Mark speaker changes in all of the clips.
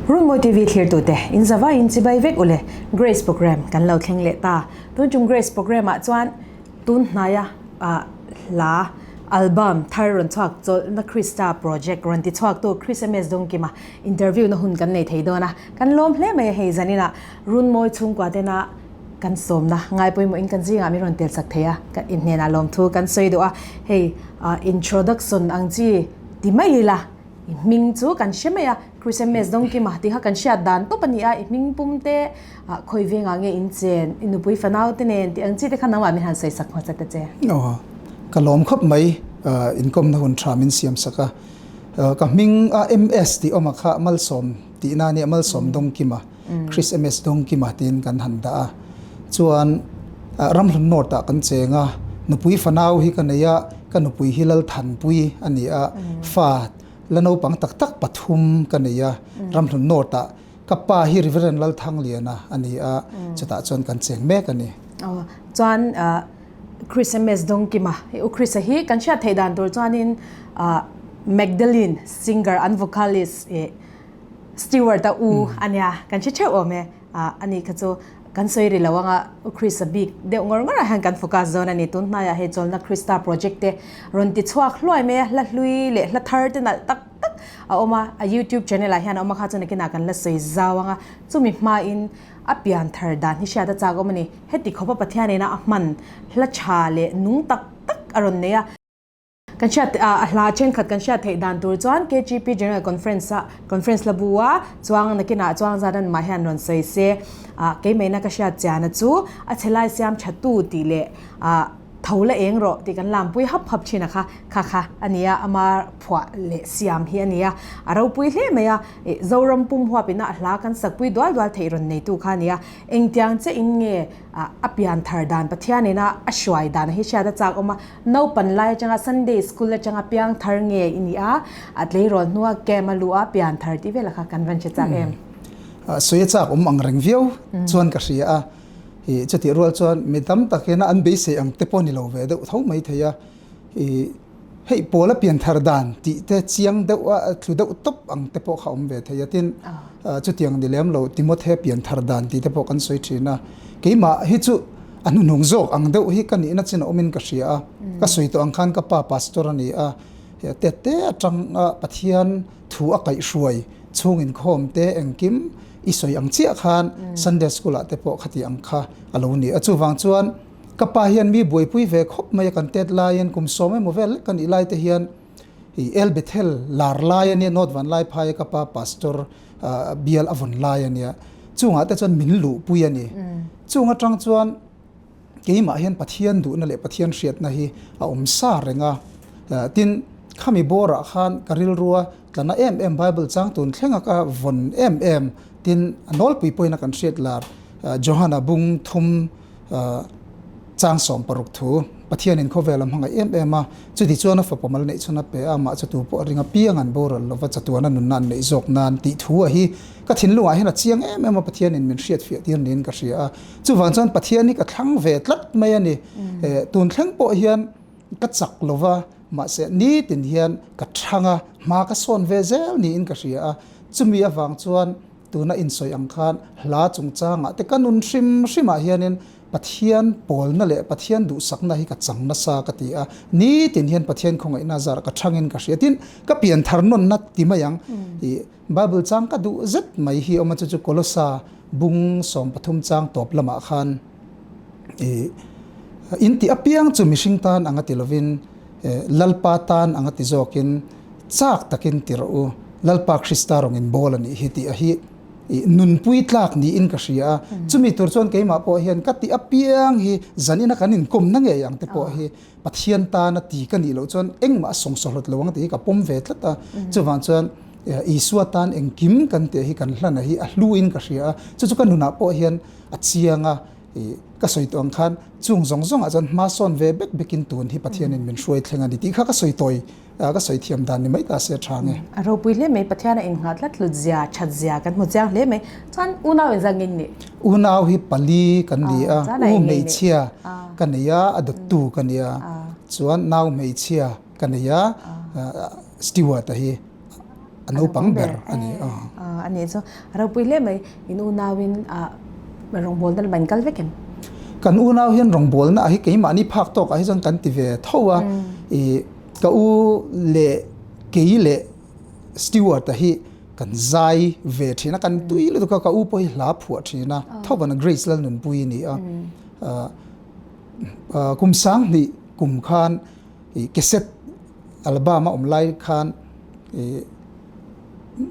Speaker 1: Runmawi TV thlirtute in zavaiin chibai vek ule Grace Programme kan lo thleng leh ta. Tun tum Grace Programme ah chuan tun hnaia hla album thar rawn chhuak chawlhna Krista project rawn ti chhuaktu Chris MS Dawngkima interview na hun kan nei thei dawn a. Kan lawm hle mai a hei zaninah Runmawi chhungkua tena kan sawmna ngai pawimawhin kan zingah min rawn tel chak thei a, kan inhnenah lawmthu kan sawi duh a. Hei introduction ang chi ti mai ila i hming chu kan hre mai a, Christmas dawngkima tih kha kan hriat dan tawp a ni a, i hming pum te khawi vengah nge in chen, i nupui fanau te nen tih ang chi te kha nangmah min han sawi sak hmasa ta che.
Speaker 2: Aw, ka lawm khawp mai, inkawmna hun tha min siam sak a, ka hming a MS tih awm a kha Malsawm tihna a nia, Malsawm Dawngkima. Chris MS Dawngkima tiin kan han dah a, chuan Ramhlun North ah kan cheng a, nupui fanau hi ka nei a, ka nupui hi Lalthanpui a ni a, fa la naupang tak tak pathum ka nei a, Ramhlun North ah ka pa hi Reverend Lalthangliana a ni a, chutah chuan kan cheng mek a ni.
Speaker 1: Aw, chuan Chris MS Dawngkima, U Chris-a hi kan hriat theih dan tur chuanin Magdalene singer an vocalist Stewart a u a nia, kan hre theuh awm e. A ni kha chu kan sawi ri lo anga U Chris-a bik deuh ngawr ngawrah hian kan focus dawn a ni. Tun hnaiah hei chawlhna Krista project te rawn ti chhuak hluai mai a, hla hlui leh hla thar te nalh tak tak a awm a, a YouTube channel ah hian a awm a kha chuan nakinah kan la sawi zau anga chumi hmain a pian thar dan hi hriat a chak awm a ni. Heti khawpa Pathian ina a hman hla tha leh nung tak tak a rawn nei a. Kan hriat a hla thenkhat kan hriat theih dan tur chuan KGP General Conference a Conference la bu a chuang nakinah chuang zat an mah hian rawn sawi se ah keimaina ka hriat chiana chu a chhe lai siam tha tu tih leh ah tho la eng rawh tih kan lampui hap hap thin a kha kha kha a nia ama phuah leh siam hi a nia a ropui hle mai a ih Zoram pum huapin a hla kan sakpui dual dual theih rawn neitu kha a nia engtiang che in nge ah a pian thar dan Pathianin a a hruai dan hi hriat a chak awm a. Naupan lai atanga Sunday School atanga piang thar nge i nih a, a tleirawl hnua camp a luh a pian thar tih velah kha kan van hre chak em?
Speaker 2: Sawi a chak awm ang reng viau chuan ka hria a, ih chutih rual chuan mi tam tak hian an beisei ang te pawh ni lo ve deuh tho mai thei a, ih hei pawl a pian thar dan tih te chiang deuh a tlu deuh tawp ang te pawh kha awm ve thei a, tin chutiang ni lem lo Timothy pian thar dan tih te pawh kan sawi thin a, keimah hi chu A hnuhnung zawk ang deuh hi ka nihna chin a awmin ka hria a, ka sawi tawh ang khan ka pa pastor a ni a, tette atanga Pathian thu a kaihhruai chhung inkhawm te engkim i sawi ang chiah khan Sunday school ah te pawh khati ang kha a lo ni a. Chuvang chuan ka pa hian mi buaipui ve khawp mai a, kan tet laiin kum sawm emaw vel lek ka nih lai te hian i El Bethel lar lai a nia, North Vanlaiphai a ka pa pastor bial a vawn lai a nia, chungah te chuan min luhpui a ni. Chung atang chuan keimah hian Pathian duhna leh Pathian hriatna hi a awm sa reng a. Tin, khami bawrah khan ka rilrua tlana em em Bible chang tun thlenga ka vawn em em, tin a nawlpui pawhin a kan hriat lar Johana bung thum Chang 16 thu, Pathianin khawvel a hmangaih em em a, chuti chuan a fapa mal neih chhun a pe a, amah chu tu pawh a ring apiang an boral lova chatuana nunna an neih zawk nan tih thu a hi ka thinlungah hian a chiang em em a, Pathianin min hriatfiah tir niin ka hria a, chuvang chuan Pathian hi ka thlang ve tlat mai a ni. Tun thleng pawh hian ka chak lova, mahse nitin hian ka thlang a, hma ka sawn ve zel niin ka hria a, chumi avang chuan Tuna insawi ang khan hla chungchangah te ka nun hrim hrimah hianin Pathian pawlna leh Pathian duhsakna hi ka chang nasa ka ti a, nitin hian Pathian khawngaihna zarah ka thangin ka hria. Tin, ka pianthar nawnna ti mai ang. Ih, Bible chang ka duh zet mai hi awm a, chu chu Kolosa bung 13 chang tawp lamah khan ih, in tih apiang chu mihring tan anga ti lovin, Lalpa tan anga ti zawkin, Chak takin ti rawh u, Lalpa Krista rawng in bawl a nih hi tih a hi nunpui tlak niin ka hria a. Chumi tur chuan keimah pawh hian ka tih apiang hi zanina kan inkawmna ngei ang te pawh hi Pathian tana ti ka nih loh chuan engmah a sawngsawhlawt lo ang tih hi ka pawm ve tlat a. Chuvang chuan Isua tan engkim kan tih hi kan hlana hi a hluin ka hria a. Chu chu ka nunah pawh hian a chiang a. I ka sawi tawh ang khan chung zawng zawngah chuan hma sawn ve bek bekin tun hi Pathianin min hruai thleng a ni tih kha ka sawi tawi ka sawi thiam dan ni mai ta se a tha nge.
Speaker 1: A ropui hle mai, Pathian a inngah tlat hlut zia, that zia kan hmu chiang hle mai. Chuan unau in zang in nih?
Speaker 2: Unau hi pali kan ni a, u hmeichhia ka nei a, a dawttu ka ni a, chuan nau hmeichhia ka nei a, Stewart-a hi. a naupang ber a ni a.
Speaker 1: A nih chu ropui hle mai in unauin rawngbawlna lamah in kal vek em?
Speaker 2: Kan unau hian rawngbawlna ah hi keimahni phak tawk ah hi chuan kan ti ve tho a, ih ka u leh kei leh Stewart-a hi kan zai ve thin a, kan tui lutuk a, ka u pawh hi hla phuah thin a, Thovana Grace Lalnunpui a ni a, kum sanghnih kum khan ih cassette album a awm lai khan ih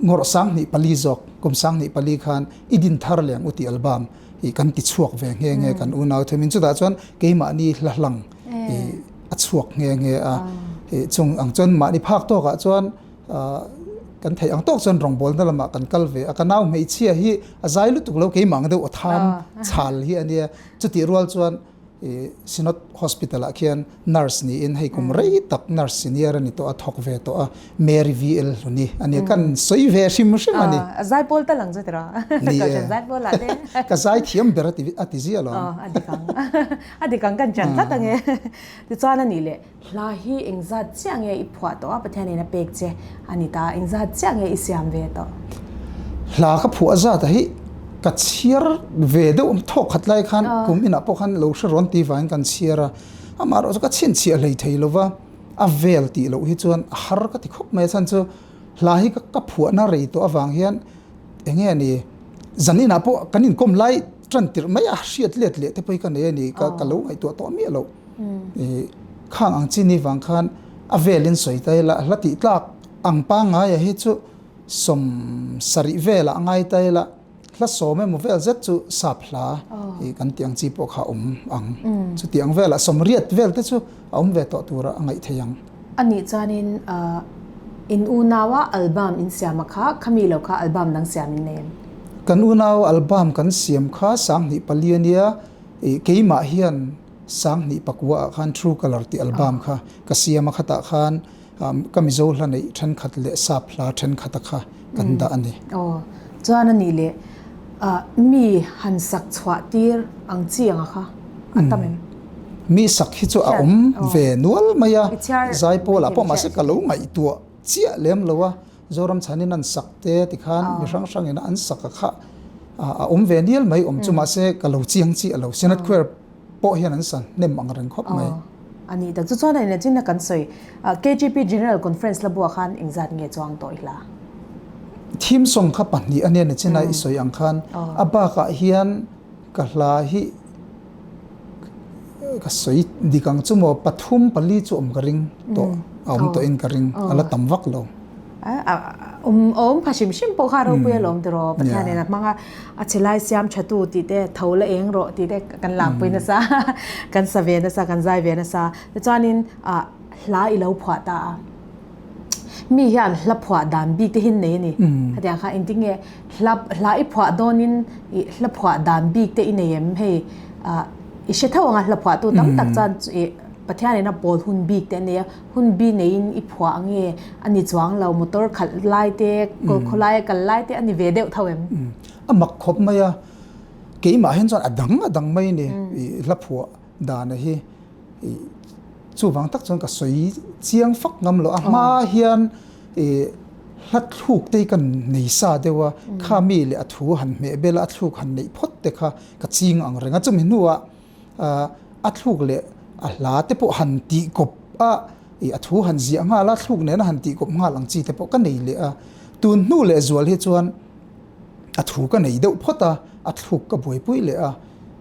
Speaker 2: ngawrh 2004 zawk kum 2004 khan i din thar leh ang u tih album ih kan ti chhuak ve nghe nghe kan unau themin chutah chuan keimahni hla hlang ih a chhuak nghe nghe a ih chung ang chuan mahni phak tawkah chuan kan theih ang tawk chuan rawngbawlna lamah kan kal ve a ka nau hmeichhia hi a zai lutuk lo keimah ang deuh a tham chhal hi a nia chutih rual chuan Synod Hospital ah khian nurse niin hei kum rei tak nurse senior a ni tawh a, thawk ve tawh a, Mary VL Hluni a nia, kan sawi ve hrim hrim a ni.
Speaker 1: A zaipawl tal ang chu tiraw?
Speaker 2: Ni e.
Speaker 1: Kohhran zaipawl ah te.
Speaker 2: Ka zai thiam ber a ti zia lo.
Speaker 1: Aw, a dik ang. A dik ang kan chan tlat ang e. Tichuan a nih leh Hla hi engzat chiah nge i phuah tawh a, Pathianin a pek che a ni ta, engzat chiah nge i siam ve tawh?
Speaker 2: Hla ka phuah zat a hi ka chhiar ve deuh thawk khat lai khan kum inah pawh khan lo hre rawn ti vangin kan chhiar a, amaherawh chu ka chhinchhiah hlei thei lo va, a vel tih loh hi chuan a har ka ti khawp mai a chhan chu hla hi ka phuahna rei tawh avang hian eng nge ni zan inah pawh kan inkawm lai tan tirh mai a hriat let leh te pawh hi ka nei a ni ka lo ngaihtuah tawh miah loh. Khang ang chi ni vang khan a velin sawi ta ila, hla tih tlak ang pangngaia hi chu 70 velah a ngai ta ila, hla 10 emaw vel zet chu sap hla kan tih ang chi pawh kha a awm ang. Chuti ang velah 80 vel te chu a awm ve tawh tura a ngaih theih ang.
Speaker 1: A nih chuanin in unaua album in siam a kha, khami lo kha album dang siam in nei em?
Speaker 2: Kan unau album kan siam kha 2004 a nia, keimah hian 2009 ah khan True Colour tih album kha ka siam a, khatah khan ka Mizo hla neih thenkhat leh sap hla thenkhat a kha kan dah a ni.
Speaker 1: Aw, chuan a nih leh mi han sak chhuah tir ang chi anga kha a tam em?
Speaker 2: Mi sak hi chu a awm ve nual mai a, Zaipawl ah pawh mahse ka lo ngaihtuah chiah lem lo a, Zoram chhanin an sak te tikhan mi hrang hrangin an sak a kha a awm ve nial mai awm chu mahse ka lo chiang chiah lo. Synod Choir pawh hian an sa hnem ang reng khawp mai.
Speaker 1: A nih tak chu chuan a inleh kan sawi KGP General Conference la buah khan engzat nge chuang tawh i hla?
Speaker 2: Theme song kha pahnih a nia nichin a i sawi ang khan a bakah hian ka hla hi ka sawi dik ang chu maw pathum pali chu awm ka ring tawh a awm tawhin ka ring a la tam vak lo.
Speaker 1: Awm pha hrim hrim pawh kha ropui alawm tiraw Pathian in a hmang a, a chhe lai siam tha tu tih te tho la eng rawh tih te kan lampui nasa kan sa ve nasa kan zai ve nasa tichuanin ah hla i lo phuah ta a mi hian hla phuah dan bik te hi an nei a ni hetiang kha engtin nge hla hla i phuah dawnin ih hla phuah dan bik te i nei em hei ah i hre tho ang a hla phuah tu tam tak chuan ih Pathian in a pawl hun bik te an nei a. Hun bi neiin i phuah ang nge a ni chuang lo, motor khalh lai te, kawlkhawlai a kal lai te a ni ve deuh tho em?
Speaker 2: A mak khawp mai a, keimah hian chuan a dang a dang mai a ni, i hla phuah dana hi i chuvang tak chuan ka sawi chiang fak ngam lo, a hma hian i hla thluk te hi ka nei sa deuh a, kha mi leh a thu han hmeh bel a, a thluk han neih phawt te kha ka ching ang reng a, chumi hnuah a thluk leh a hla te pawh han tih kawp a, ih a thu han ziah nghal a, thluk nena han tih kawp nghal ang chi te pawh ka nei leh a. Tun hnu leh zual hi chuan a thu ka nei deuh phawt a, a thluk ka buaipui leh a,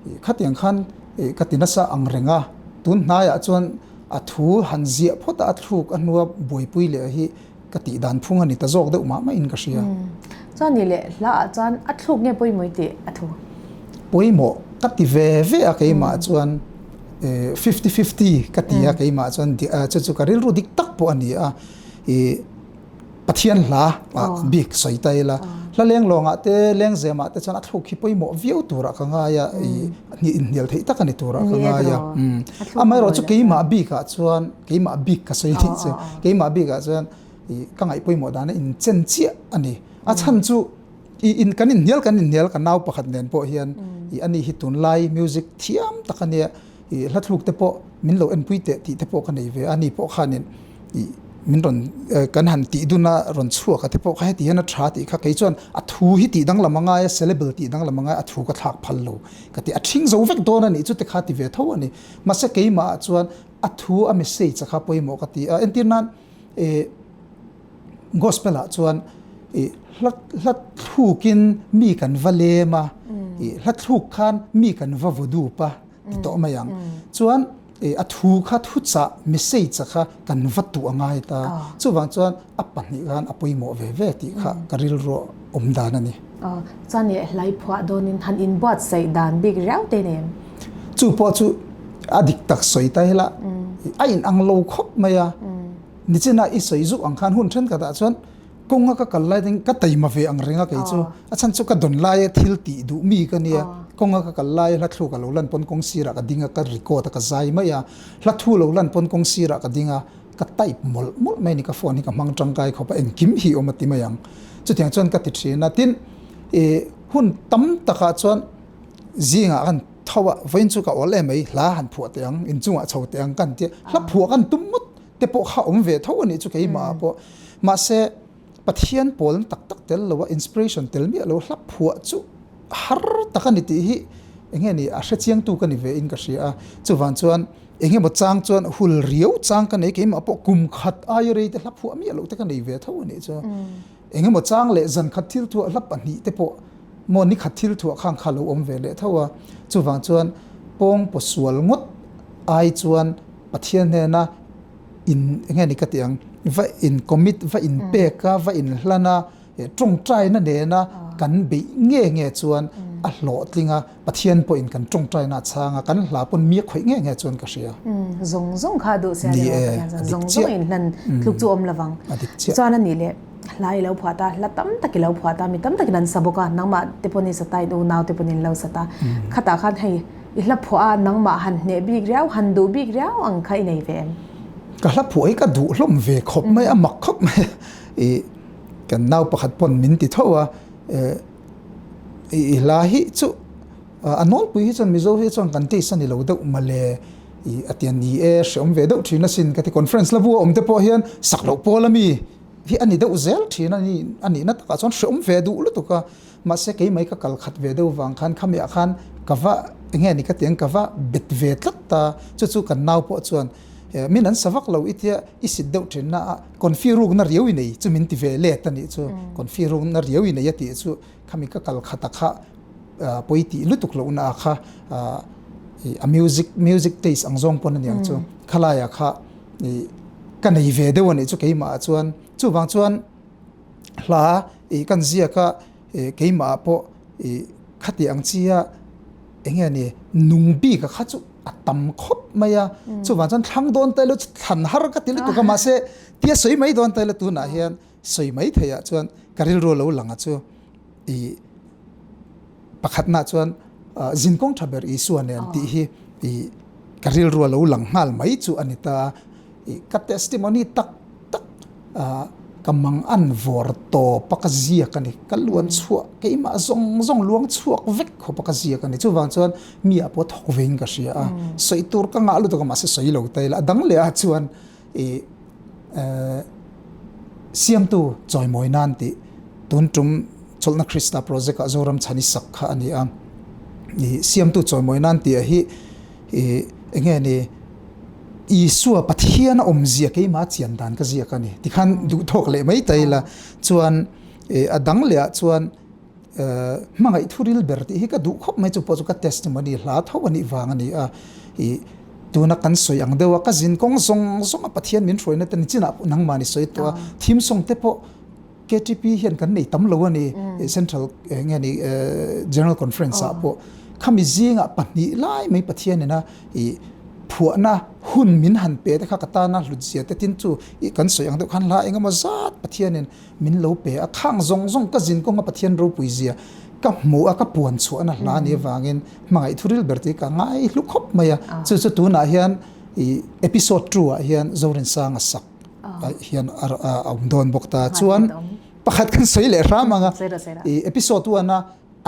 Speaker 2: ih khatiang khan ih ka ti nasa ang reng a. Tun hnaiah chuan a thu han ziah phawt a, a thluk a hnua buaipui leh hi Ka tih dan phung a ni ta zawk deuh mah mah in ka hria.
Speaker 1: Chuan ni leh hla ah chuan a thluk nge pawimawh i tih a thu?
Speaker 2: Pawimawh ka ti ve ve a keimah chuan fifty fifty ka ti a keimah chuan chu chu ka rilru dik tak pawh a ni a. Ih Pathian hla ah bik sawi ta ila hla leng lawngah te lengzem ah te chuan a thluk hi pawimawh viau turah ka ngai a ih inhnial theih tak a ni turah ka ngai a. Amaherawhchu keimah bikah chuan Keimah bik ka sawi tih chu keimah bikah chuan ih ka ngaih pawimawh dan a inchen chiah a ni. A chhan chu ih in kan inhnial kan inhnial ka nau pakhat nen pawh hian ih ani hi tunlai music thiam tak a nia ih hla thluk te pawh min lo enpui teh tih te pawh ka nei ve a, ani pawh khanin ih min rawn kan han tih dun a rawn chhuak a te pawh kha heti hian a tha tih kha kei chuan a thu hi tih danglam a ngai a syllable tih danglam a ngai a thu ka thlak phal lo ka ti a thing zo vek dawn a nih chu te kha ti ve tho a ni mahse keimah ah chuan a thu a message a kha pawimawh ka ti a entir nan eh gospel ah chuan ih hla hla thlukin mi kan va lem a ih hla thluk khan mi kan va vaw dup a ti tawh mai ang chuan a thu kha thuchah message kha kan va tuh a ngai ta. Chuvang chuan a pahnih khan a pawimawh ve ve tih kha ka rilru awm dan a ni.
Speaker 1: Chuan leh hlai phuah dawnin han inbuatsaih dan bik riau te nem?
Speaker 2: Chu pawh chu a dik tak sawi ta hela a inang lo khawp mai a. Nichina i sawi zuk ang khan hun thenkhatah chuan Kawnga ka kal lai ding ka taima ve ang reng a kei chu. A chhan chu ka dawn laia thil tih duh mi ka nia. Kawnga ka kal laia hla thluk a lo lan pawn kawng sirah ka ding a, ka record a ka zai mai a. Hla thu lo lan pawn kawng sirah ka ding a, ka type mawlh mawlh mai a ni. Ka phone hi ka hmang tangkai khawp a, engkim hi awm a ti mai ang. Chutiang chuan ka ti thin a. Tin, ih hun tam takah chuan zingah kan tho a, vawiin chu ka awl em mai, hla han phuah teh ang, inchungah chho teh ang ka han ti a. Hla phuah kan tum ngawt te pawh kha awm ve tho a nih chu keimah ah pawh. Mahse, Pathian pawlna tak tak tel lo a, inspiration tel miah lo hla phuah chu har tak a ni tih hi eng nge ni a hrechiangtu ka ni ve in ka hria a. Chuvang chuan eng emaw chang chuan hul riau chang ka nei keimah pawh kum khat aia rei te hla phuah miah loh te ka nei ve tho a nih chu. Eng emaw chang leh zan khat thil thuah hla pahnih te pawh maw ni khat thil thuah khang kha lo awm ve leh tho a. Chuvang chuan pawng paw sual ngawt ai chuan Pathian hnena in eng nge ni ka tih ang va in commit va in pek a va in hlan a tawngtaina nena kan beih nge nge chuan a hlawhtling a Pathian pawhin kan tawngtaina a chhang a kan hla pawn mi a khawih nge nge chuan ka hria.
Speaker 1: Zawng zawng kha a duh sia ni e zawng zawng in hlan tluk chu awm lovang chuan a nih leh hla i lo phuah ta hla tam tak i lo phuah ta mi tam takin an sa bawk a nangmah te pawn i sa ta in unau te pawn in lo sa ta khatah khan hei I hla phuah a nangmah han hneh bik riau, han duh bik riau ang kha i nei ve em?
Speaker 2: Ka hla phuah hi ka duh hlawm ve khawp mai, a mak khawp mai. I kan nau pakhat pawn min ti tho a, i hla hi chu a nawlpui hi chuan Mizo hi chuan kan taste a ni lo deuh mawle i a ti a ni e, hreawm ve deuh thin asin ka ti. Conference la bu a awm te pawh hian sak loh pawl ami hi a ni deuh zel thin a ni, a nihna takah chuan hreawm ve duh lutuk a. Mahse kei mai ka kal khat ve deuh vang khan khamiah khan ka va enge ni ka ti ang ka va bet ve tlat ta chu chu kan nau pawh chuan min an sa vak lo i tia i sit deuh thin na a confi rukna riau i nei chu min ti ve let a nih chu confi rukna riau i nei a tih chu khami ka kal khat a kha pawi tih lutuk loh na a kha a music music taste ang zawng pawn a niang chu khalai ah kha ka nei ve deuh a nih chu keimah ah chuan chuvang chuan Hla ih kan ziak a, ih keimah ah pawh ih khati ang chi a eng nge ni nung bik a kha chu a tam khawp mai a, chuvang chuan thlang dawn ta ila chu thlan har ka ti lutuk a mahse tia sawi mai dawn ta ila tunah hian sawi mai theih ah chuan ka rilru a lo lang a chu ih pakhatna chuan zinkawng tha ber Isua nen tih hi ih ka rilru a lo lang nghal mai chu a ni ta a. I ka testimony tak tak ka mang an vawr tawp a ka ziak a ni. Ka luan chhuah keimah zawng zawng luang chhuak vek khawp a ka ziak a ni. Chuvang chuan mi ah pawh thawk vein ka hria a. Sawi tur ka ngah lutuk a mahse sawi lo ta ila. A dang leh ah chuan i Siamtu chawimawi nan tih tun tum Chawlhna Krista project ah Zoram chhan i sak kha a ni a. I Siamtu chawimawi nan tih ah hi i eng nge ni Isua Pathian a awmzia keimah chian dan ka ziak a ni. Tikhan duhthawk leh mai ta ila chuan a dang leh ah chuan hmangaih thu ril ber tih hi ka duh khawp mai chu pawh chu ka testimony hla tho a nih vang a ni a. I tuna kan sawi ang deuh a ka zin kawng zawng zawng a Pathian min hruaina te nichinah pawh nangmah ni sawi tawh a theme song te pawh KTP hian kan nei tam lo a ni Central nge ni General Conference ah pawh khami zingah pahnih lai mai Pathian ina i phuahna hun min han pe te kha ka tana hlut zia te tin chu i kan sawi ang deuh khan hla engemaw zat Pathian in min lo pe a khang zawng zawng ka zin kawnga Pathian ropui zia ka hmuh a ka puan chhuahna hla ni avangin hmangaih thuril ber tih ka ngai hlu khawp mai a chu chu tunah hian i episode 2 ah hian Zorinsanga sak hian a awm dawn bawk ta chuan pakhat kan sawi leh hram anga i episode 1 a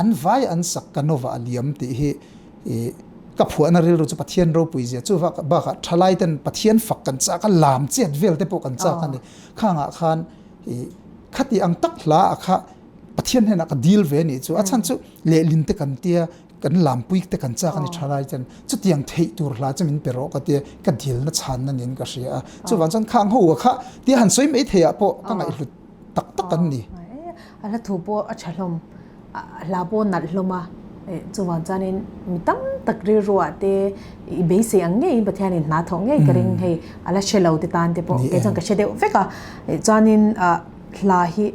Speaker 2: an vai an sak ka nova a liam tih hi i. Ka phuahna rilru chu Pathian ropui zia chu bakah thalai ten Pathian fak kan chak a, lam chet vel te pawh kan chak a ni. Khangah khan khati ang tak hla ah kha Pathian hnenah ka dil ve nih chu. A chhan chu lehlin te kan tia, kan lampui te kan chak a ni thalai ten. Chutiang theih tur hla chu min pe rawh ka tia, ka dilna chhanna niin ka hria a. Chuvang chuan khang ho kha tia han sawi mai theiah pawh ka ngaihhlut tak tak an ni.
Speaker 1: A hla thu pawh a tha hlawm. Hla pawh nalh hlawm a, chuvang chuanin mi tam tak rilruah te i beisei ang ngeiin Pathianin hna thawh ngei ka ring hei a la hre lo te tan te pawh kei chuan ka hre deuh vek a, chuanin hla hi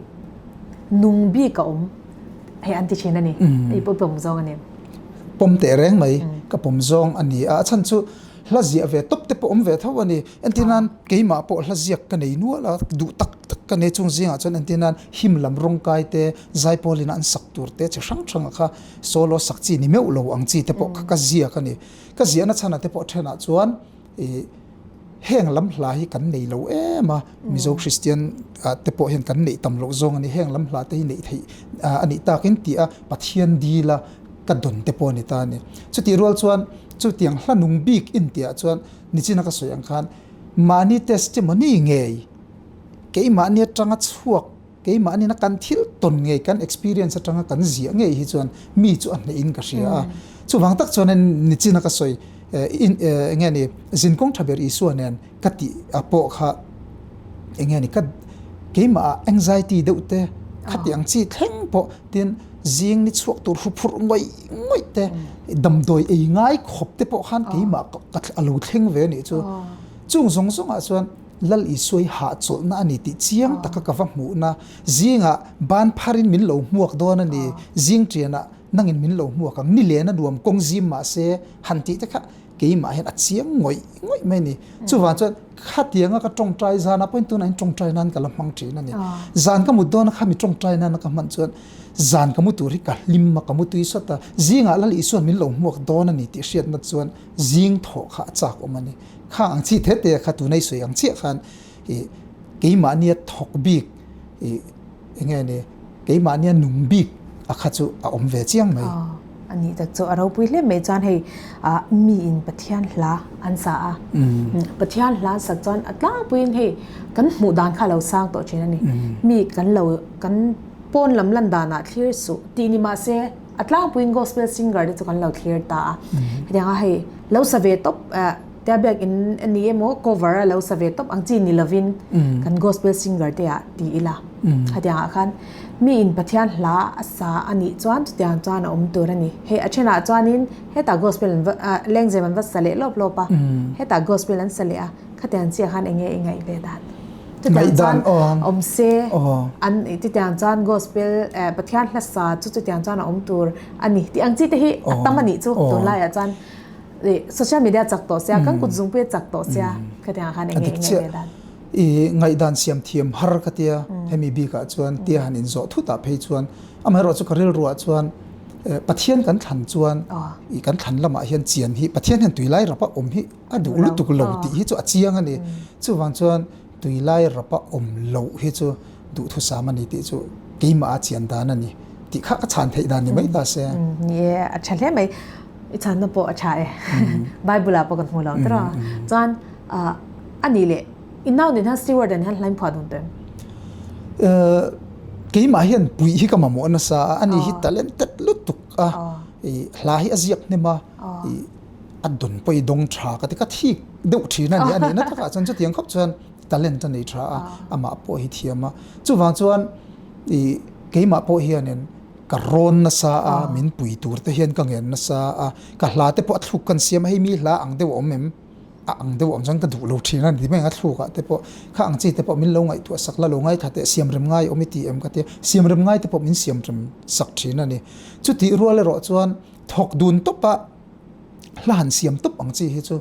Speaker 1: nung bik a awm hei an ti thin a ni, i pawh pawm zawng a ni.
Speaker 2: Pawm teh reng mai, ka pawm zawng a ni a, a chhan chu hla ziah ve tawp te pawh awm ve tho a ni, entir nan keimah pawh hla ziak ka nei nual a, duh tak tak ka nei chung zingah chuan entir nan him lam rawng kai te, Zaipawl in an sak tur te chi hrang hrang ah kha solo sak chi ni meuh lo ang chi te pawh kha ka ziak a ni. Ka ziahna chhan ah te pawh then ah chuan ih heng lam hla hi kan nei lo em a, Mizo Kristian ah te pawh hian kan neih tam loh zawng a ni, heng lam hla te hi neih theih a nih takin tih a Pathian dil a ka dawn te pawh a ni ta a ni. Chutih rual chuan chutiang hla nung bik in tih ah chuan nichina ka sawi ang khan mahni testimony ngei keimahni atanga chhuak Keimahni na kan thil tawn ngei, kan experience atanga kan ziah ngei hi chuan mi chu a hneh in ka hria a. Chuvang tak chuan nichin a ka sawi eng nge ni zinkawng tha ber Isua nen ka tih a pawh kha eng nge ni ka keimah ah anxiety deuh te khati ang chi thleng pawh tin zing ni chhuak tur hu phurh ngawih ngawih te damdawi ei ngai khawp te pawh khan keimah ka a lo thleng ve anih chu. Chung zawng zawng ah chuan Lal Isuai hahchawlhna a ni tih chiang taka ka va hmuhna zingah ban pharin min lo hmuak dawn a ni, zing tianah nangin min lo hmuak ang, ni len a nuam kawng zim mah se han tih te kha keimah hian a chiang ngawih ngawih mai a ni. Chuvang chuan khatianga ka tawngtai zanah pawhin tunah hian tawngtai nan ka la hmang thin a ni. Zan ka mut dawna khami tawngtai nana ka hman chuan zan ka mu tur hi ka hlim a, ka mu tui sawt a, zingah Lal Isuan min lo hmuak dawn a ni tih hriatna chuan zing thawh kha a chak awm a ni. Kha ang chi the te kha tunei sawi ang chiah khan ih keimahnia thawk bik ih eng nge ni keimahnia nung bik a kha chu a awm ve chiang mai.
Speaker 1: A nih tak chu a ropui hle mai chuan hei ah mi in Pathian hla an sa a, Pathian hla an sak chuan a tlangpuiin hei kan hmuh dan kha a lo sang tawh thin a ni. Mi kan lo kan pawn lam lan danah thlir suh tih ni mahse A tlangpuiin gospel singer te chu kan lo thlir ta a. Hetiang a hei lo sa ve tawp tia biakin a ni emaw cover a lo sa ve tawp ang chi ni lovin kan gospel singer te ah ti ila. Hetiang ah khan mi in Pathian hla a sa a nih chuan chutiang chuan a awm tur a ni. Hei a thenah chuanin hetah gospel an va lengzem an va sa leh lawp lawp a, hetah gospel an sa leh a. Khatiang chiah khan enge i ngaih ve dan? Chutiang chuan awm se, an chutiang chuan gospel Pathian hlasa chu chutiang chuan a awm tur a ni tih ang chi te hi a tam a nih chu tunlaiah chuan social media chak tawh sia, kan kut zungpui a chak tawh sia khatiang khan enge i ngaih ve dan?
Speaker 2: I ngaihdan siam thiam har ka tia hemi bikah chuan tia han inzawh thutah phei chuan amaherawhchu ka rilruah chuan Pathian kan thlan chuan i kan thlan lamah hian chian hi Pathian hian tuilai rapa awm hi A duh lutuk lo tih hi chu a chiang a ni. Chuvang chuan tuilai rapa awm loh hi chu duhthusam a ni tih chu keimah a chian dan a ni tih kha ka chhan theih dan ni mai ta se.
Speaker 1: Ni e, a tha hle mai. I chhanna pawh a tha e. Bible ah pawh kan hmu lo tawh a. Chuan a nih leh i nau nen hian Steward nen hian hlain phuah dun tawh em?
Speaker 2: Keimah hian puih hi ka mamawh nasa a, ani hi talented lutuk a, hla hi a ziak hnem a, a dawn pawh i dawng tha ka ti ka thik deuh thin a ni a nihna takah chuan chutiang khawp chuan talent a nei tha a amah pawh hi thiam a chuvang chuan ih keimah pawh hianin ka rawn nasa a min pui tur te hian ka ngen nasa a ka hla te pawh a thluk kan siam a hei mi hla ang deuh a awm em a ang deuh awm chuan ka duh lo thin a ni mai ang a thlukah te pawh kha ang chi te pawh min lo ngaihtuah sak la lo ngaithla teh siam rem ngai awm i ti em ka tia siam rem ngai te pawh min siam rem sak thin a ni chutih rual erawh chuan thawk dun tawp a hla han siam tawp ang chi hi chu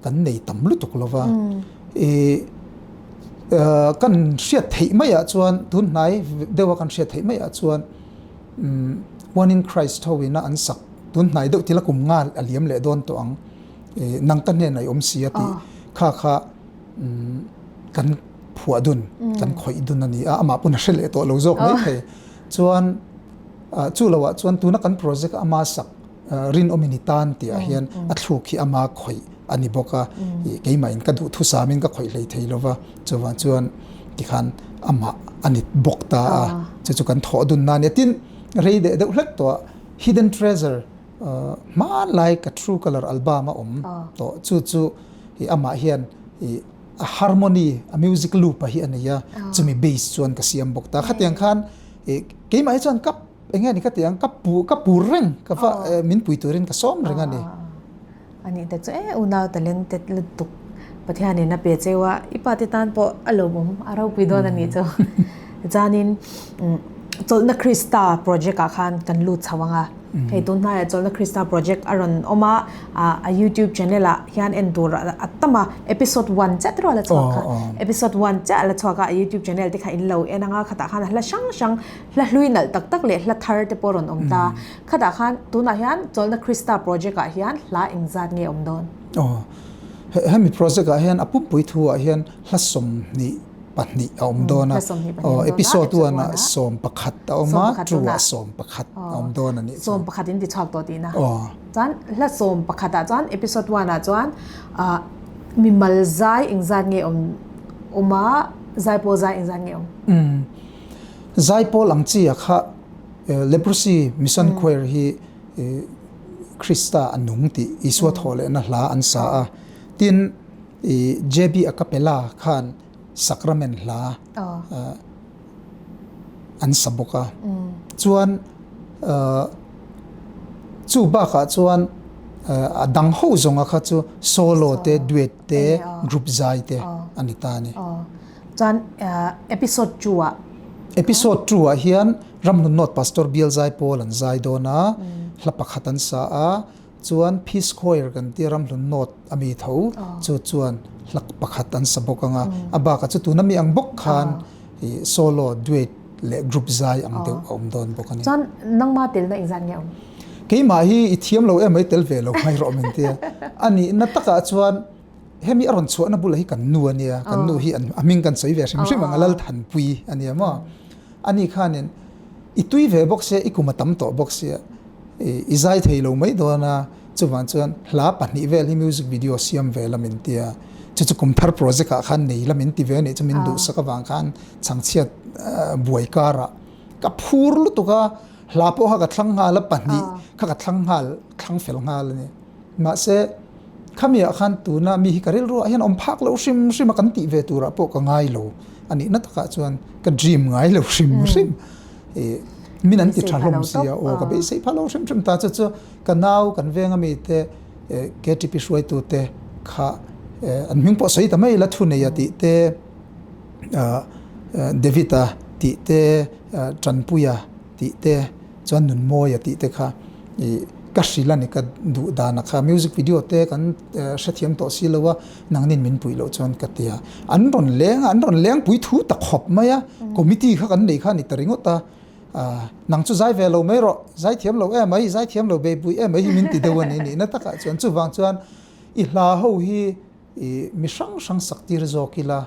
Speaker 2: kan nei tam lutuk lo va. I kan hriat theih maiah chuan tun hnai deuha kan hriat theih maiah chuan One in Christ ho ina an sak tun hnai deuh tila kum nga a liam leh dawn tawh ang nang ka hnenah i awm si a tih kha kha kan phuah dun kan khawih dun a ni a amah pawn a hre leh tawh lo zawk mai thei chuan chu loah chuan tuna kan project ama sak. Rinawmin i tan tih ah hian a thluk hi ama khawih a ni bawk a, keimahin ka duhthusamin ka khawih hlei thei lova, chuvang chuan tikhan amah a ni bawk ta a, chu chu kan thawh dun na a nia. Tin, rei deh deuh hlek tawh a Hidden Treasure hmanlai ka True Colour album a awm tawh, chu chu amah hian a harmony, a music loop a hi a nei a, chumi base chuan ka siam bawk ta. Khatiang khan keimah hi chuan ka Enge ni ka ti ang, ka pu ka pur reng, ka va min pui turin ka sawm reng a ni.
Speaker 1: A nih te chu e unau talented lutuk Pathianin a pe cheu a, i pa te tan pawh a lawmawm a ropui dawn a nih chu. Chuanin Chawlhna Krista project ah khan kan lut chho ang a, hei tun hnaiah Chawlhna Krista project a rawn awm a, a YouTube channel ah hian en tur a tam a, episode one chiah te rual a chhuak kha, episode one chiah a la chhuak a, a YouTube channel te kha in lo en ang a, khatah khan a hla hrang hrang Hla hlui nalh tak tak leh hla thar te pawh rawn awm ta. Khatah khan tunah hian Chawlhna Krista project ah hian hla engzat nge awm dawn?
Speaker 2: Aw, hemi project ah hian a pumpui thu ah hian hla 22 a awm dawn a. Aw, episode one ah 11 a awm a, two ah 11 a awm dawn a nih
Speaker 1: chuan. 11 in ti chhuak tawh tihna. Aw. Chuan hla 11 ah chuan episode one ah chuan mimal zai engzat nge awm awm a, zaipawl zai engzat nge awm?
Speaker 2: Zaipawl ang chi a kha Leprosy Mission Choir hi Krista a nung tih Isua thawh lehna hla an sa a. Tin, JB A Cappella khan Sacrament hla an sa bawk a. Chuan chu bakah chuan a dang ho zawnga kha chu solo te, duet te, group zai te a ni ta a ni.
Speaker 1: Chuan episode 2 ah.
Speaker 2: Episode 2 ah hian Ramhlun North Pastor Bial Zai Pawl an zai dawn a, hla pakhat an sa a, chuan Peace Choir kan tia Ramhlun North a mi tho chu chuan hla pakhat an sa bawk ang a, a bakah chu tuna mi ang bawk khan solo, duet leh group zai ang deuh a awm dawn bawk a ni.
Speaker 1: Chuan nangma telna engzat nge awm?
Speaker 2: Keimah hi i thiam lo em mai tel ve lo mai rawh min tia. A nihna takah chuan Hemi a rawn chhuahna bulah hi kan nu a nia, kan nu hi a hming kan sawi ve hrim hrim ang a, Lalthanpui a nia maw. Ani khanin i tui ve bawk sia, i kum a tam tawh bawk sia, i zai thei lo mai dawn a, chuvang chuan hla pahnih vel hi music video siam ve la min ti a, chu chu kum thar project ah khan nei la min ti ve a nih chu min duhsak avang khan chhangchhiat buai karah ka phur lutuk a, hla pawh kha ka thlang nghal a, pahnih kha ka thlang nghal, thlang fel nghal a ni. Mahse, khamiah khan tuna mi hi ka rilruah hian awm phak loh hrim hrim a kan tih ve turah pawh ka ngai lo. A nihna takah chuan ka dream ngai lo hrim hrim. Ih, min an ti tha hlawm si a, aw ka beisei phah lo hrim hrim ta chu chu ka nau kan veng ami te KTP hruaitu te kha an hming pawh sawi ta mai la thu nei a tih te David-a tih te Tanpuia tih te chuan Nunmawia tih te kha ih ka hrilh a ni ka duh dan a kha music video te kan hrethiam tawh si lo a nangnin min puih loh chuan ka ti a an rawn leng a an rawn leng pui thu ta khawp mai a committee kha kan nei kha a ni ta ringawt a ah nang chu zai ve lo mai rawh zai thiam lo em mai zai thiam lo beipui em mai hi min ti deuh a ni nihna takah chuan chuvang chuan i hla ho hi I mi hrang hrang sak tir zawk ila,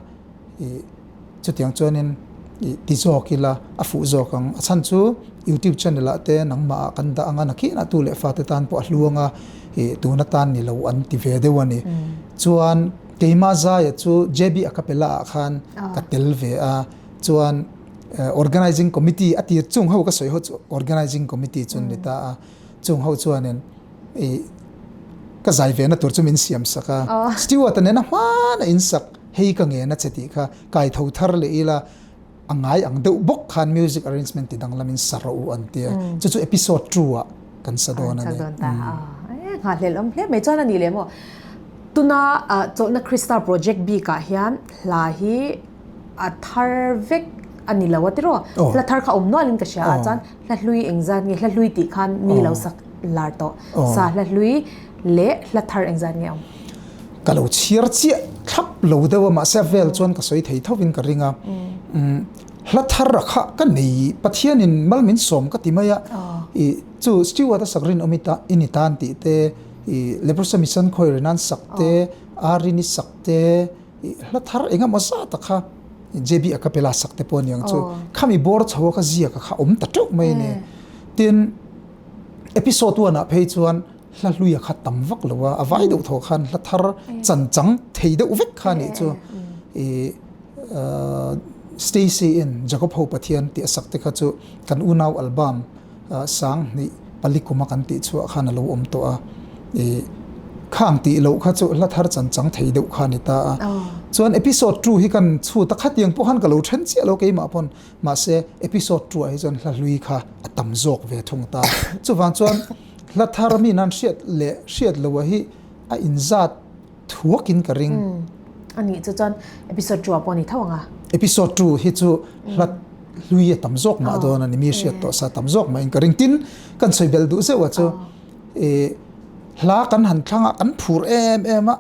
Speaker 2: i chutiang chuanin i ti zawk ila a fuh zawk ang. A chhan chu YouTube channel ah te nangmah ah kan dah ang a, nakinah tu leh fate tan pawh a hlu ang a, i tuna tan ni lo an ti ve deuh a ni. Chuan keimah zaia chu JB Acapella ah khan ka tel ve a, chuan Organizing Committee a tir chung ho ka sawi ho chu Organizing Committee chu an ni ta a, chung ho chuanin i ka zai ve na tur chu min siam sak a Stewart a nena hman a in sak hei ka ngen a che tih kha kai tho thar leh ila a ngai ang deuh bawk khan music arrangement ti danglam in sa rawh u an tia chu chu episode 2 ah kan sa dawn a ni
Speaker 1: nghahhlelh awm hle mai chuan a nih leh maw tuna chawlhna Krista project bik ah hian hla hi a thar vek a ni lo a tiraw hla thar kha awm nual in ka hria a chuan Hla hlui engzat nge? Hla hlui tih khan mi lo sak lar tawh. Sa hla hlui leh hla thar engzat nge awm?
Speaker 2: Ka lo chhiar chiah thlap lo deuh a, mahse a vel chuan ka sawi thei thovin ka ring a. Hla thar a kha ka nei, Pathianin mal min sawm ka ti mai a. I chu Stewart a sak rinawm i ta i ni tan tih te, i Leprosy Mission Choir in an sak te, Arini sak te, I hla thar engemaw zat a kha JB a capella sak te pawh aniang chu khami bawr chho a kha ziak a kha awm ta teuh mai a ni. Tin, Episode one ah phei chuan hla hlui a kha tam vak lo a, a vai deuh thaw khan hla thar chan chang thei deuh vek kha nih chu i Stacy in Jacob ho Pathian tih a sak te kha chu kan unau album 2000 pali kuma kan tih chhuah khan a lo awm tawh a, i khang tih loh kha chu hla thar chan chang thei deuh kha a ni ta a. Chuan episode 2 hi kan chhut a, khatiang pawh khan ka lo then chiah lo keimah pawn mahse episode 2 ah hi chuan hla hlui kha a tam zawk ve thung ta. Chuvang chuan hla thar mi nan hriat leh hriat loh a hi a inzat thuakin ka ring.
Speaker 1: A nih chu chuan episode 2 ah pawh a ni tho ang a.
Speaker 2: Episode 2 hi chu hla hlui a tam zawk mah dawn a ni, mi hriat tawh sa tam zawk mahin ka ring. Tin, kan sawi belh duh zeuh a chu i hla kan han thlang a, kan phur em em a,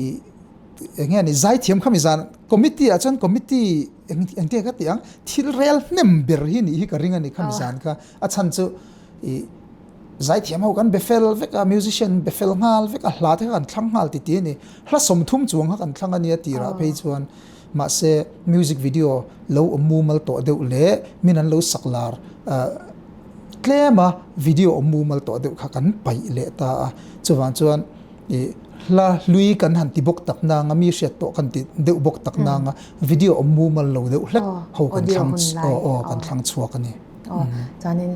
Speaker 2: i eng nge ni zaithiam kha mi zan committee ah chuan committee eng eng ka ti ang thil rel hnem ber hi nih hi ka ring a ni kha mi zan kha a chhan chu i zaithiam ho kan be fel vek a musician be fel nghal vek a hla te kha kan thlang nghal ti ti a ni hla 30 chuang kha kan thlang a nia tirah phei chuan mahse music video lo awm mumal tawh deuh leh min an lo sak lar tlem a video awm mumal tawh deuh kha kan paih leh ta a chuvang chuan I hla hlui kan han ti bawk tak nanga mi hriat tawh kan ti deuh bawk tak nanga video awm mumal lo deuh hlek ho kan thlang aw aw kan thlang chhuak a ni.
Speaker 1: Aw chuanin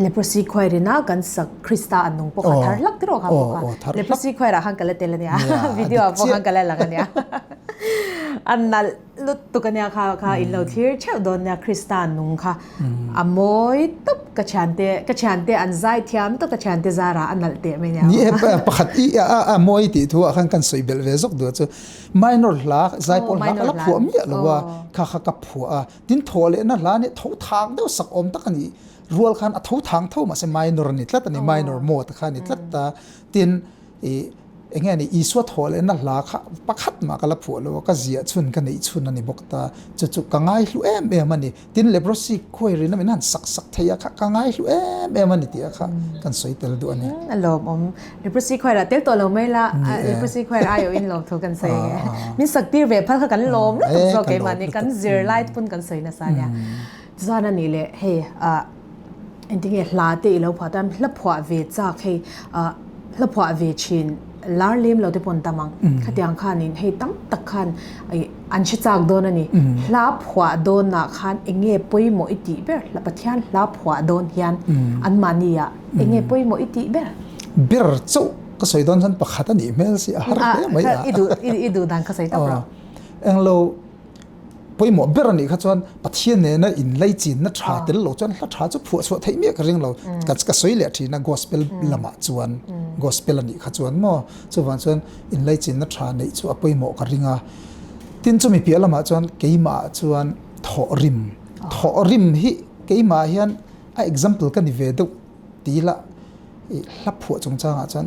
Speaker 1: leprosy choir ina kan sak Krista an nung pawh kha thar hlak tiraw kha pawh kha leprosy choir ah khan ka la tel ania video ah pawh khan ka la lang ania an nalh Lutuk ania kha kha in lo thlir theuh dawn nia Krista nung kha a mawi tawp ka thiante ka thiante an zai thiam tawp ka thiante zara a nalh teh mai nia.
Speaker 2: Ni e pakhat i a a mawi tih thu ah khan kan sawi belh ve zawk duh a chu minor hla zai pawl hla ka la phuah miah lo a kha kha ka phuah a tin thaw lehna hla nih tho thang deuh sak awm tak a ni rual khan a tho thang tho mahse minor a ni tlat a ni minor mode kha a ni tlat a tin i Eng nge ni, Isua thawh lehna hla kha pakhat mah ka la phuah lo a, ka ziah chhun ka neih chhun a ni bawk ta. Chu chu ka ngaihlu em em a ni. Tin, leprosy khuai rina min han sak sak thei a kha ka ngaihlu em em a ni tih a kha kan sawi tel duh a ni.
Speaker 1: A lawmawm. Leprosy khuai rah tel tawh lo mai la, leprosy khuai rah aiawhin lawm thu kan sawi ang e. Min sak tir ve phal kha kan lawm lutuk zawk keimahni kan zirlai te pawn kan sawi nasa nia. Tichuan a nih leh hei ah. Engtinge hla te i lo phuah tan hla phuah ve chak hei hla phuah ve thin lar lem lo te pawh an tam ang. Khatiang khanin hei tam tak khan an hre chak dawn a ni. Hla phuah dawnah khan enge pawimawh i tih ber hla Pathian hla phuah dawn hian anmahni ah enge pawimawh i tih ber?
Speaker 2: Ber chauh ka sawi dawn chuan pakhat a nih hmel si a har hle mai a.
Speaker 1: I duh dan ka sawi tak rawh.
Speaker 2: Englo Pawimawh ber a nih kha chuan Pathian nena inlaichinna tha tel lo chuan hla tha chu phuah chhuah theih miah ka ring lo. Ka ka sawi leh thin a gospel lamah chuan gospel a nih kha chuan maw chuvang chuan inlaichinna tha neih chu a pawimawh ka ring a. Tin chumi piah lamah chuan keimah chuan thawhrim thawhrim hi keimah hian a example ka ni ve deuh ti ila I hla phuah chungchangah chuan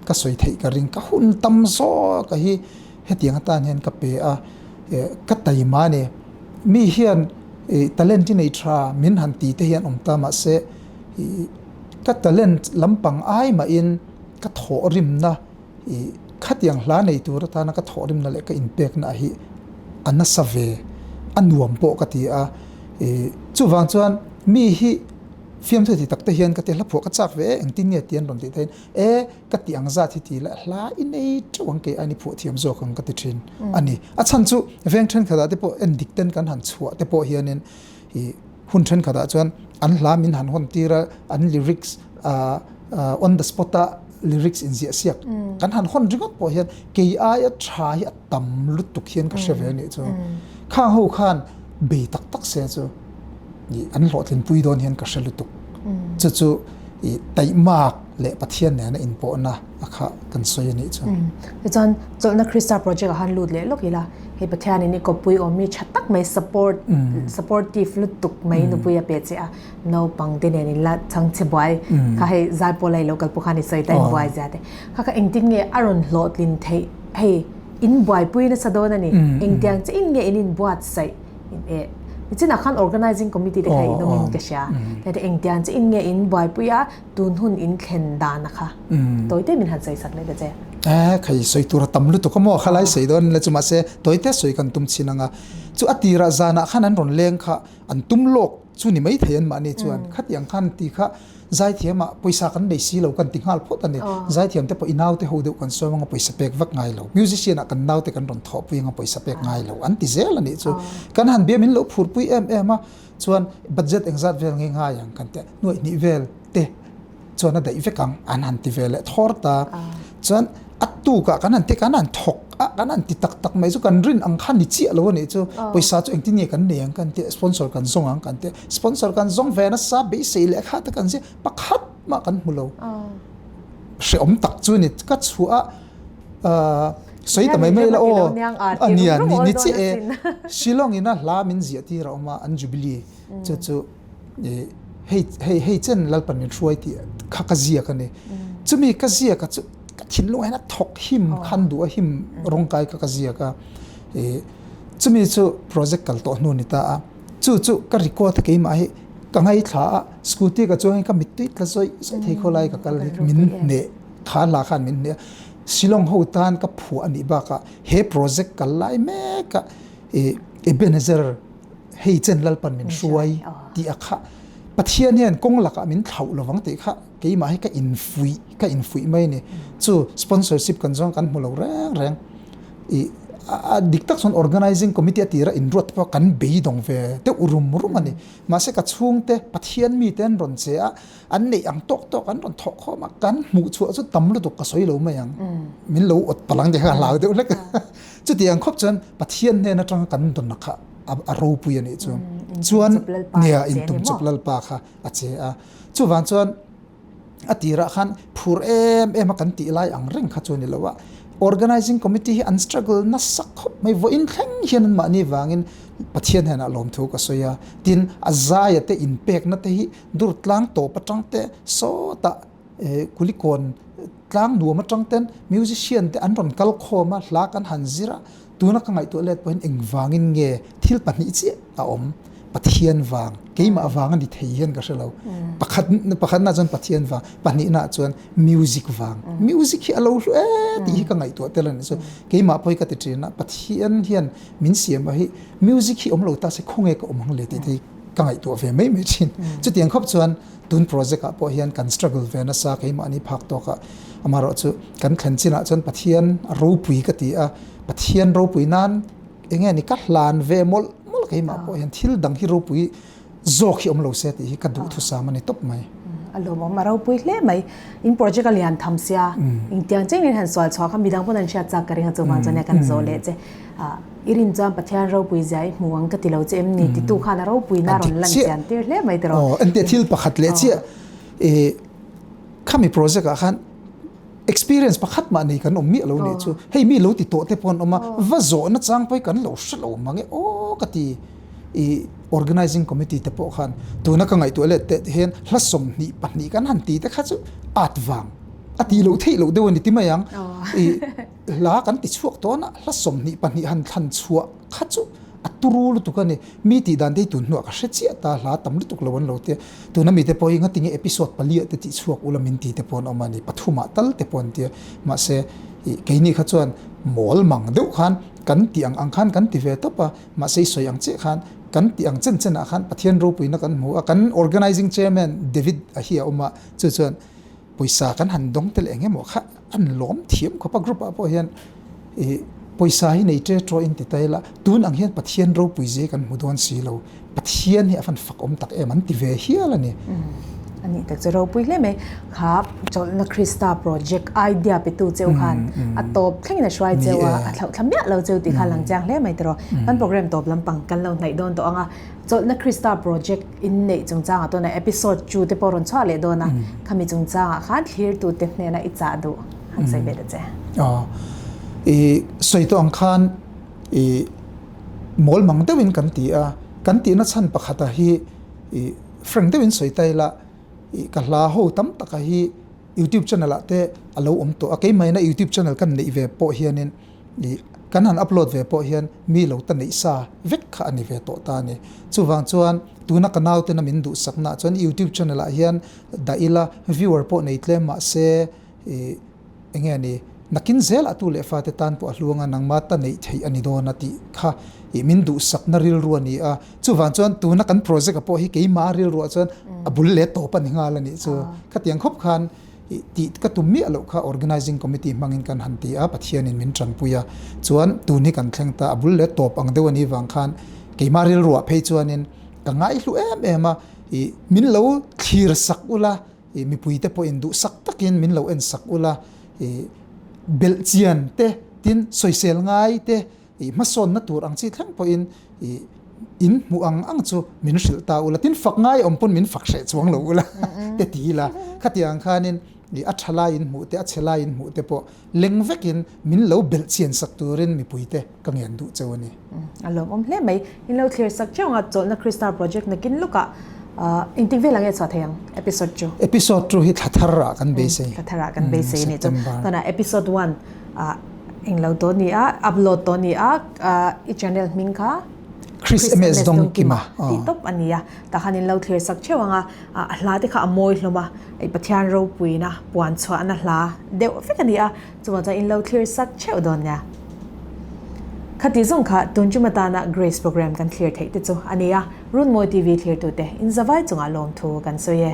Speaker 2: ka sawi theih ka ring, ka hun tam zawk a hi hetiang atan hian ka pe a, ka taima a ni. Mi hian i talent i nei tha min han ti te hian awm ta mahse i ka talent lampang ai mahin ka thawhrimna i khatiang hla nei tur atana ka thawhrimna leh ka inpekna hi a nasa ve, a nuam pawh ka ti a. I chuvang chuan mi hi. Fiamthu ti tak te hian ka ti hla phuah ka chak ve e, engtin nge ti an rawn tih thein e, ka ti ang zat hi ti la hla i nei teuh ang kei aini phuah thiam zawk ang ka ti thin a ni. A chhan chu veng thenkhatah te pawh en dik ten kan han chhuah te pawh hianin i hun thenkhatah chuan an hla min han hawn tir a, an lyrics on the spot a lyrics inziah siak kan han hawn ringawt pawh hian kei aia tha hi a tam lutuk hian ka hre ve a nih chu. Khang ho khan bei tak tak se chu i an hlawhtlinpui dawn hian ka hre lutuk. Chu chu i taihmak leh Pathian nena inpawhna a kha kan sawi a nih chu.
Speaker 1: Tichuan chawlhna Krista project ah khan lut leh lawk ila, hei Pathianin i kawppui awmmi tha tak mai support supportive lutuk mai nupui a pe che a, naupang te nen in la chhang chhe buai kha hei zaipawl a i lo kal pawh khan i sawi ta in buai zia te. Kha kha engtin nge a rawn hlawhtlin theih hei in buaipui nasa dawn a ni. Engtiang che in nge in inbuatsaih e nichinah khan organizing committee te kha in awm in ka hria. Heti engtiang che in nge in buaipui a tun hun in thlen dan a kha tawite min han sawi sak leh ta che.
Speaker 2: E khai sawi tur a tam lutuk a maw khalai sawi dawn le chu mahse tawite sawi kan tum chin anga chu a tirah zanah khan an rawn leng kha an tum lawk. chu ni mai thei an mahni chuan khatiang khan ti kha zaithiam ah pawisa kan nei si lo kan ti nghal phawt a ni. Zaithiam te pawh i naute ho deuh kan sawi anga pawisa pek vak ngai lo. Musician ah kan naute kan rawn thawhpui anga pawisa pek ngai lo an ti zel a nih chu. Kan han bia min lo phurpui em em a chuan budget engzat vel nge ngai ang kan ti a, nuaih hnih vel te chuan a daih vek ang an han ti ve leh thawr ta. Chuan a tukah kan han ti kan han thawk a kan han ti tak tak mai chu kan rin ang kha ni chiah lo a nih chu. Pawisa chu engtin nge kan nei ang kan ti a, sponsor kan zawng ang kan ti a, sponsor kan zawng ve nasa beisei leh kha te kan zia pakhat mah kan hmu lo. Hrehawm tak chu a ni. Ka chhuah a sawi ta mai mai la aw a nia ni chiah e. Shillong ina hla min ziah tir a awm a an jubilee chu chu. Hei hei hei chen Lalpan min hruai tih kha ka ziak a ni. Chumi ka ziak a chu ka thinlung hian a thawk him khan duh a him rawngkai kha ka ziak a. Chumi chu project kal tawh hnu ni ta a. Chu chu ka record a keimah hi ka ngaithla a, scooty ka chuang in ka mittui tla zawih zawih thei khaw lai ka kal hi min hneh kha hla khan min hneh a. Shillong ho tan ka phuah a nih bakah he project kal lai mek a Ebenezer Hei chen Lalpan min hruai tih a kha Pathian hian kawng lakah min thlauh lovang tih kha keimah hi ka infuih ka infuih mai a ni. Chu sponsorship kan zawng kan hmu lo reng reng. I a dik tak chuan organizing committee a tira inruat pawh kan beidawng ve deuh rum rum a ni. Mahse ka chhungte Pathian mite an rawn che a, an neih ang tawk tawk an rawn thawh khawm a, kan hmuh chhuah chu tam lutuk ka sawi lo mai ang. Min lo awt palh ang tih kha ka hlau deuh hlek. Chutiang khawp chuan Pathian hnen atanga kan dawn kha a ropui a nih chu. Chuan nia intum chawp Lalpa kha a che a. Chuvang chuan a tirah khan phur em em a kan tih lai ang reng kha chu a ni lo a. Organizing committee hi an struggle nasa khawp mai. Vawiin thleng hian anmahni vangin Pathian hnenah lawmthu ka sawi a. Tin, a zaia te inpekna te hi durtlang tawp atang te sawtah Kulikawn tlang nuam atang ten musician te an rawn kal khawm a, hla kan han zir a, tuna ka ngaihtuah let pawhin engvangin nge thil pahnih chiah a awm, Pathian vang, keimah vang a ni thei hian ka hre lo, pakhat pakhatna chuan Pathian vang, pahnihna chuan music vang, music hi a lo hlu e tih hi ka ngaihtuah tel a ni chu, keimah pawh hi ka ti thin a, Pathian hian min siam a hi music hi awm lo ta se khawnge ka awm ang le tih te hi ka ngaihtuah ve mai mai thin, chutiang khawp chuan Tun project ah pawh hian kan struggle ve nasa keimahni phak tawk ah amaherawhchu kan thlen chin ah chuan Pathian a ropui ka ti a, Pathian ropui nan eng nge ni ka hlan ve mawlh mawlh keimah pawh hian thil dang hi ropui zawk hi awm lo se tih hi ka duhthusam a ni tawp mai.
Speaker 1: A lawmawm a ropui hle mai. In project a lian tham sia engtiang chengin han sual chhuak a midang pawn an hriat chak ka ring a chuvang chuan nia kan zawh leh che. I rin chuan Pathian ropui zia i hmu ang ka ti lo che em ni titu khan a ropuina a rawn lan chian tir hle mai tiraw.
Speaker 2: Aw, engtia thil pakhat leh chiah i khami project ah khan experience pakhat mah nei kan awm miah lo nih chu. Hei mi lo ti tawh te pawh an awm a, va zawhna chang pawh hi kan lo hre lo mang e aw ka ti. I organizing committee te pawh khan tuna ka ngaihtuah let teh hian hla 22 kan han ti te kha chu at vang a tih loh theih loh deuh a ni ti mai ang. I Hla kan ti chhuak tawn a, hla 22 han thlan chhuah kha chu a turu lutuk a ni. Mi tih dan te hi tun hnuah ka hre chiah ta, hla tam lutuk lo an lo tia. Tuna mite pawh hi ngatinge episode paliah te tih chhuak ula min ti te pawh an awm a ni, pathumah tal te pawh an tia. Mahse, ih keini kha chuan mawl mang deuh khan kan tih ang ang khan kan ti ve tawp a, mahse i sawi ang chiah khan kan tih ang chen chenah khan Pathian ropuina kan hmu a, kan organizing chairman David a hi a awm a, chu chuan pawisa kan han dawng tel eng emaw kha an lawm thiam khawp a, group ah pawh hian ih pawisa hi nei ṭe ṭaw in ti ta ila tun ang hian Pathian ropui zia kan hmu dawn si lo, Pathian hi a van fak awm tak em an ti ve hial a ni.
Speaker 1: A nih tak chu ropui hle mai, kha chawlhna Krista project idea pe tu cheu khan a tawp thlengin a hruai cheu a, a thlauh thla miah lo cheu tih kha lang chiang hle mai tiraw. Kan program tawp lampang kan lo hnaih dawn tawh ang a, Chawlhna Krista project in neih chungchangah tawna episode chu te pawh rawn chhuah leh dawn a, khami chungchangah khan thlirtute hnena i chah duh han sawi ve ta che.
Speaker 2: Aw, i sawi tawh ang khan i mawl mang deuhin kan ti a, kan tihna chhan pakhata hi i frank deuhin sawi ta ila i ka hla ho tam taka hi youtube channel ah te a lo awm tawh a, keimahina youtube channel kan neih ve pawh hianin Ih, kan han upload ve pawh hian mi lo ta neih sa vek kha a ni ve tawh ta a ni. Chuvang chuan tuna ka nautena min duhsaknaah chuan youtube channel ah hian dah ila viewer pawh nei tlem mahse ih eng nge ni Nakin zel a tu leh fate tan pawh a hluang a, nangma ta neih theih a ni dawn a tih kha ih min duhsakna rilru a ni a. Chuvang chuan tuna kan project a pawh hi keimah rilruah chuan a bul leh tawp a ni nghal a nih chu. Khatiang khawp khan ih tih ka tum miah loh kha Organising Committee hmangin kan han ti a, Pathianin min tanpui a. Chuan tun hi kan thleng ta, a bul leh tawp ang deuh a nih vang khan keimah rilruah phei chuanin ka ngaihlu em em a, ih min lo thlir sak ula, ih mipuite pawhin duhsak takin min lo en sak ula, ih belhchian te tin sawisel ngai te ih hmasawnna tur ang chi thleng pawhin ih in hmuh ang ang chu min hrilh ta ula, tin fak ngai awm pawn min fak hreh chuang lo ula te ti ila, khatiang khanin ih a tha lai in hmuh te a chhe lai in hmuh te pawh leng vekin min lo belhchian sak turin mipuite ka ngen duh cheu a ni.
Speaker 1: A lawmawm hle mai. In lo thlir sak cheu anga chawlhna Krista project nakin lukah engtik vel ang nge chhuah thei ang episode chu?
Speaker 2: Episode chu hi thla thar ah kan beisei.
Speaker 1: Thla thar ah kan beisei a nih chu. Tunah episode 1 englo tawh ni a, upload tawh ni a, i channel hming kha
Speaker 2: Chris MS Dawngkima
Speaker 1: tih tawp a ni a, tah khan in lo thlir sak theuh ang a, a hla te kha a mawi hlawm a, i Pathian ropuina puan chhuahna hla deuh vek a ni a, chuvang chuan in lo thlir sak theuh dawn nia. Khati zawng kha tun tum atana Grace program kan thlir theih te chu a ni a, Runmawi TV thlirtute in zavai chungah lawmthu kan sawi e.